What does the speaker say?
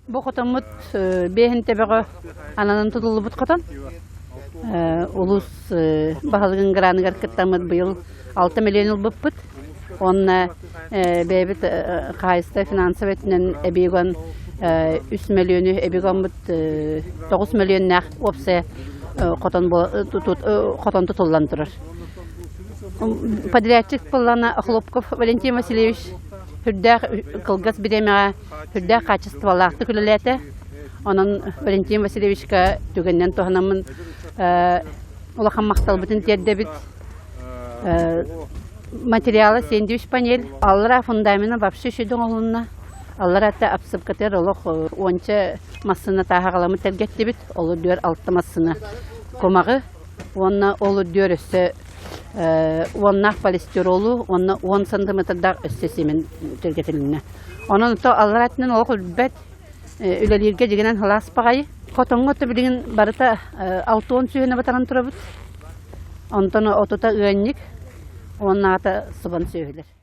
Бу хотоммут биэһин төбөҕө ананан тутуллубут хотон. Улуус баһылыгын граныгар кыттаммыт быйыл 6 миллион ылбыппыт. Уонна бэйэбит хаһаайыстыба финансовай өттүнэн эбиэгон 3 мөлүйүөнү эбиэгоммут 9 мөлүйүөннээх уопсайа хотон хотон тутуллан турар. Подрядчик буоллаҕына Охлопков Валентин Васильевич сүрдээх кылгас бириэмэҕэ сүрдээх хаачыстыбалаахтык үлэлээтэ. Онон Валентин Васильевичка түгэнинэн туһанаммын улахан махталбытын тиэрдэбит. Материала сэндвич панель. Аллара фундамена вообще үчүгэй оҥоһулунна. Аллара атта обсыпкатыгар олох уонча массыына тааһаҕаламмыт тэлгэттибит. Ол үрдүгэр алта массыына кумаҕы уонна ол үрдүгэр өссө уоннаах полистиролу уонна уон сантиметрдаах өссө сиэмэн тэлгэтилиннэ. Онон то аллара өттүнэн олох өлбөт үлэлииргэ дьигинэн халаас баҕайы. Хотоҥҥо то билигин барыта 60 сүөһүнэ батаран турабыт. Онтон отута ыанньык, уоннаата субан сүөһүлэр.